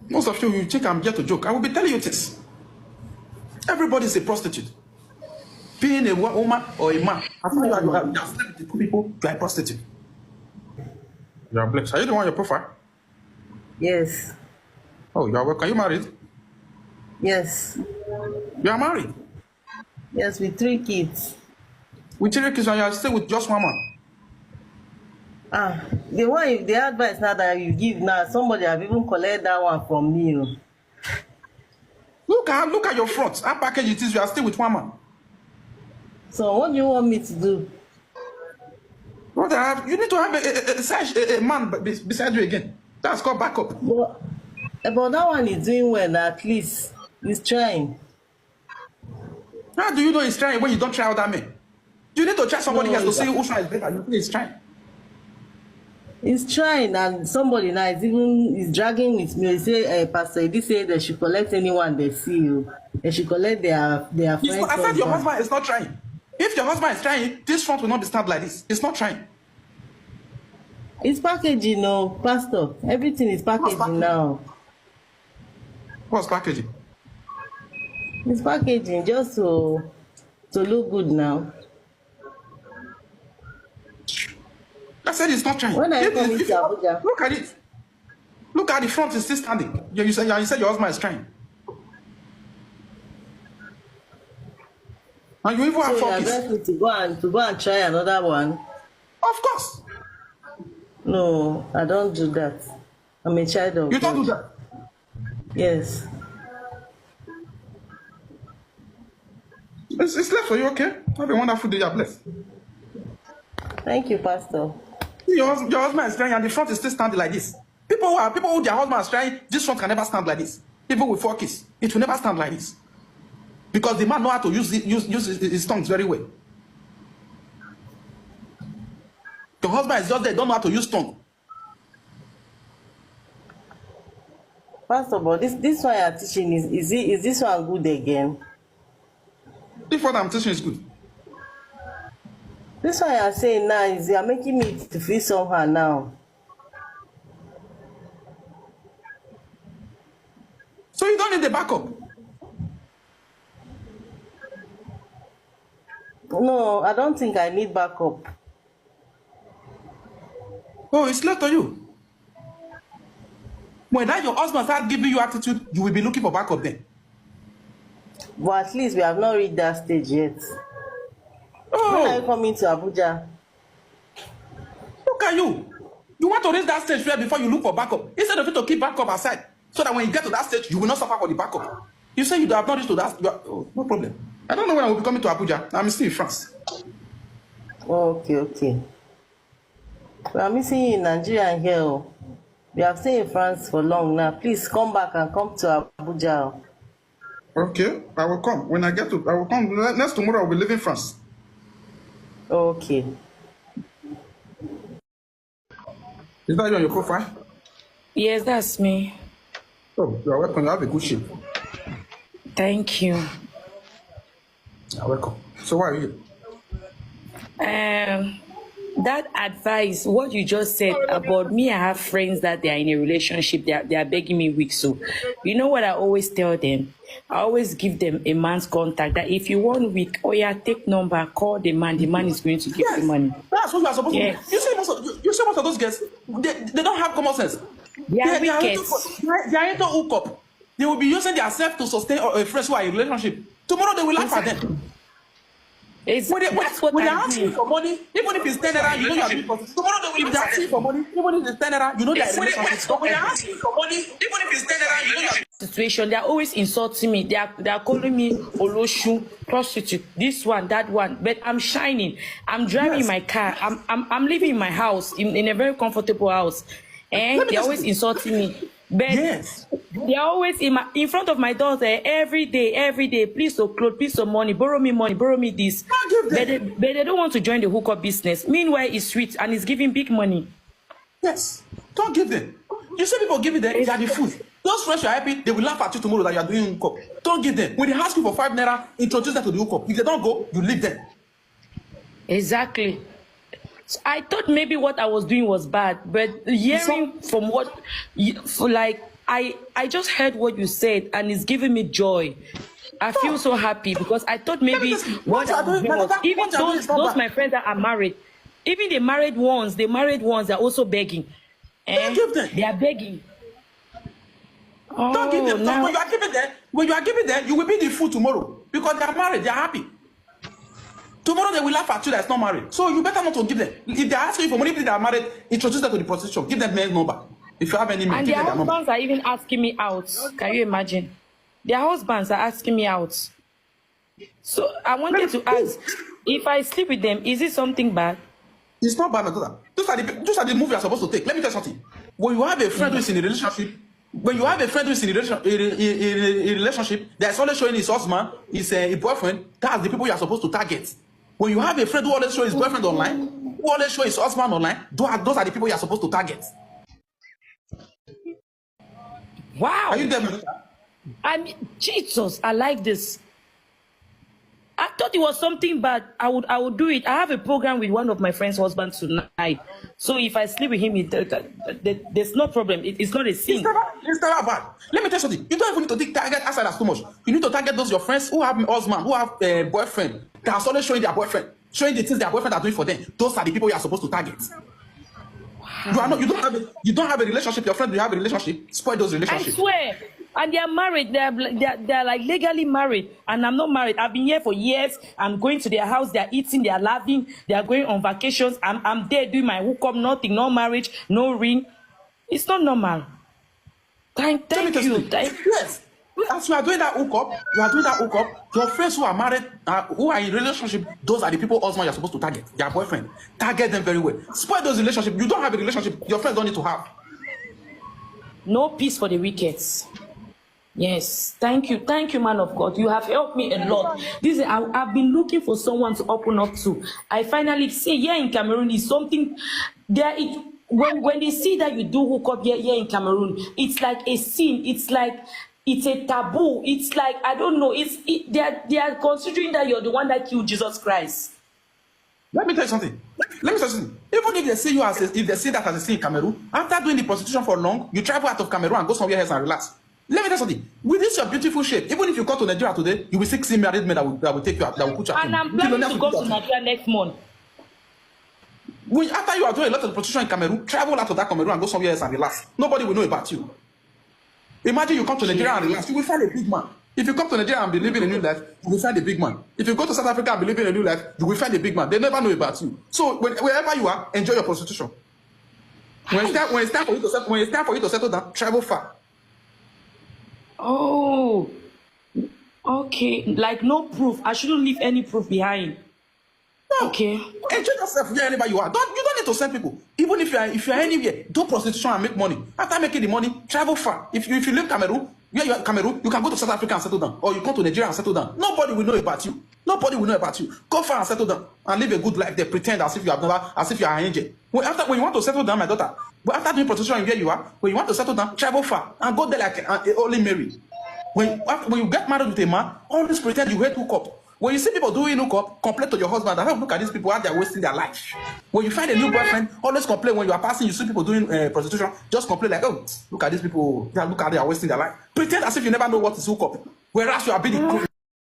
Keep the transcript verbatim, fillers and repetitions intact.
Most of you, you think I'm here to joke. I will be telling you this. Everybody is a prostitute. Being a wo- woman or a man, as long as you are, you are sleeping with two people, you are a prostitute. You are blessed. Are you the one on your profile? Yes. Oh, you are welcome. Are you married? Yes. You are married. Yes, with three kids. With three kids, and you are still with just one man. Ah, the one, the advice now that you give now, somebody have even collect that one from me. Oh. Look at look at your front. How package it is, you are still with one man. So what do you want me to do? What I have, you need to have a, a, a, a, a man be- beside you again. That's called backup. But, but that one is doing well. At least he's trying. How do you know he's trying when you don't try other men? You need to try somebody No, else to it's- see which one is better. You think he's trying. He's trying, and somebody now is even is dragging with me. He say, uh, Pastor, he say they should collect anyone they see you. They should collect their their He's friends. Not, I said your husband is not trying. If your husband is trying, this front will not be stabbed like this. It's not trying. It's packaging, no, Pastor. Everything is packaging packaging? Now. What's packaging? It's packaging just to to look good now. I said it's not trying. When are you If- coming if- to Abuja? Look at it. Look at the front is still standing. You, you, said, you said your husband is trying. And you even have So four you kids. Advise me to go and to go and try another one. Of course. No, I don't do that. I'm a child of You God. Don't do that. Yes. It's, it's left for you, okay? Have a wonderful day. You're blessed. Thank you, Pastor. Your, hus- your husband is trying and the front is still standing like this. People who are people who their husband is trying, this front can never stand like this. Even with four kids, it will never stand like this. Because the man know how to use it, use use his, his tongues very well. Your husband is just there, don't know how to use tongue. Pastor, but this this one you're teaching is is it is this one good again? If what I'm teaching is good, This one you're saying now is you're making me to feel somehow now. So you don't need the backup. No, I don't think I need backup. Oh, it's left to you. When that your husband start giving you attitude, you will be looking for backup then. But at least we have not reached that stage yet. When are you Oh, coming to Abuja? Look at you. You want to reach that stage where before you look for backup, instead of you to keep backup aside, so that when you get to that stage, you will not suffer for the backup. You say you have not reached to that. You are, oh, no problem. I don't know when I will be coming to Abuja. I'm still in France. Okay, okay. We are missing you in Nigeria and here. Oh. We have stayed in France for long now. Please come back and come to Abuja. Oh. Okay, I will come when I get to. I will come ne- next tomorrow. I will be leaving France. Okay. Is that you on your profile? Yes, that's me. Oh, you are welcome. You have a good shape. Thank you. You are welcome. So why are you? Um, that advice, what you just said about me, I have friends that they are in a relationship. They are, they are begging me weak. So, you know what I always tell them? I always give them a man's contact. That if you want weak, oh yeah, take number, call the man. The man is going to give you money. That's what you are supposed Yes. to do. You see most of you, you see most of those girls, they, they don't have common sense. They are they, they are wicked. into they are into hookup. They will be using themselves to sustain a friends who are in a relationship. Tomorrow they will laugh at them. It's, When they, when, that's what when they I'm ask you doing. For money, even if it's ten naira, you know you are doing for tomorrow they will if they ask you for money, even if it's ten naira, you know they are in a relationship. When they ask you for money, even if it's ten naira, you know you are Situation. They are always insulting me. They are they are calling me Oloshu, prostitute, this one, that one. But I'm shining. I'm driving Yes. My car. I'm I'm I'm living in my house in, in a very comfortable house. And Let me they're just always insulting me. But Yes. They're always in my in front of my doors eh, every day, every day. Please, so clothes, please, some money, borrow me money, borrow me this. Don't give them. But they, but they don't want to join the hookup business. Meanwhile, it's sweet and it's giving big money. Yes. Don't give them. You see people giving them, they are the food. Those friends you are helping, they will laugh at you tomorrow that you are doing hookup. Don't give them. When they ask you for five naira, introduce them to the hookup. If they don't go, you leave them. Exactly. So I thought maybe what I was doing was bad, but hearing from what, you- for like, I I just heard what you said, and it's giving me joy. I feel so happy because I thought maybe what I heard, even those those my friends that are married, even the married ones, the married ones are also begging. Eh? Don't give them. They are begging. Don't give them. When you are giving them, when you are giving them, you will be the fool tomorrow because they are married, they are happy. Tomorrow they will laugh at you that's not married. So you better not to give them. If they ask you for money, if they are married, introduce them to the prostitution. Give them men's number. If you have any men, and their husbands are even asking me out. Can you imagine? Their husbands are asking me out. So I wanted to ask, if I sleep with them, is it something bad? It's not bad at all. Those are the those are the moves you're supposed to take. Let me tell you something. When you have a friend who is in a relationship, when you have a friend who is in a, relation, in, in, in a relationship that's always showing his husband, his, uh, his boyfriend, that's the people you're supposed to target. When you have a friend who always shows his boyfriend online, who always shows his husband online, those are, those are the people you're supposed to target. Wow. Are you there, Melissa? I mean, Jesus, I like this. I thought it was something bad. I would, I would do it. I have a program with one of my friend's husbands tonight. So if I sleep with him, it, uh, uh, there- there's no problem. It, it's not a It's sin. Never, it's never bad. Let me tell you something. You don't even need to take target outsiders too much. You need to target those your friends who have husband, who have a boyfriend. That's always showing their boyfriend, showing the things their boyfriend are doing for them. Those are the people you are supposed to target. You are not. You don't have. A, you don't have a relationship. Your friend, you have a relationship. Spoil those I relationships. Swear. And they are married. They are, they, are, they are like legally married. And I'm not married. I've been here for years. I'm going to their house. They are eating. They are laughing. They are going on vacations. I'm, I'm there doing my hookup. Nothing. No marriage. No ring. It's not normal. Thank, Let me thank tell you. you. Thank Yes. As you are doing that hookup, you are doing that hookup. Your friends who are married, uh, who are in relationship, those are the people husband you're supposed to target. Their boyfriend, target them very well. Spoil those relationships. You don't have a relationship. Your friends don't need to have. No peace for the wicked. Yes, thank you, thank you, man of God. You have helped me a lot. This is, I, I've been looking for someone to open up to. I finally see here in Cameroon is something there. It, when when they see that you do hookup here here in Cameroon, it's like a sin. It's like it's a taboo. It's like, I don't know. It's it, they are they are considering that you're the one that killed Jesus Christ. Let me tell you something. Let me tell you something. Even if they see you as a, if they see that as a sin in Cameroon, after doing the prostitution for long, you travel out of Cameroon and go somewhere else and relax. Let me tell you something. With this your beautiful shape, even if you come to Nigeria today, you will still see married men that will, that will take you out, that will put you out. And I'm planning to go to Nigeria next month. When, after you are doing a lot of prostitution in Cameroon, travel out of that Cameroon and go somewhere else and relax. Nobody will know about you. Imagine you come to Nigeria and relax. You will find a big man. If you come to Nigeria and be living a new life, you will find a big man. If you go to South Africa and be living a new life, you will find a big man. They never know about you. So when, wherever you are, enjoy your prostitution. When it's time, when it's time for you to settle, when it's time for you to settle down, travel far. Oh, okay. Like no proof. I shouldn't leave any proof behind. No. Okay. Enjoy yourself wherever you are. Don't you don't need to send people. Even if you are if you are anywhere, do prostitution and make money. After making the money, travel far. If you if you leave Cameroon, where you are Cameroon, you can go to South Africa and settle down, or you come to Nigeria and settle down. Nobody will know about you. Nobody will know about you. Go far and settle down and live a good life. They pretend as if you have never, as if you are an angel. When after when you want to settle down, my daughter, but after doing prostitution where you are, when you want to settle down, travel far and go there like a, a holy Mary. When after, when you get married with a man, always pretend you hate hookup. When you see people doing hookup, complain to your husband that, "Oh, look at these people, how they are wasting their life." When you find a new boyfriend, always complain when you are passing, you see people doing uh, prostitution, just complain like, "Oh, look at these people, yeah, look at they are wasting their life." Pretend as if you never know what is hookup, whereas you are being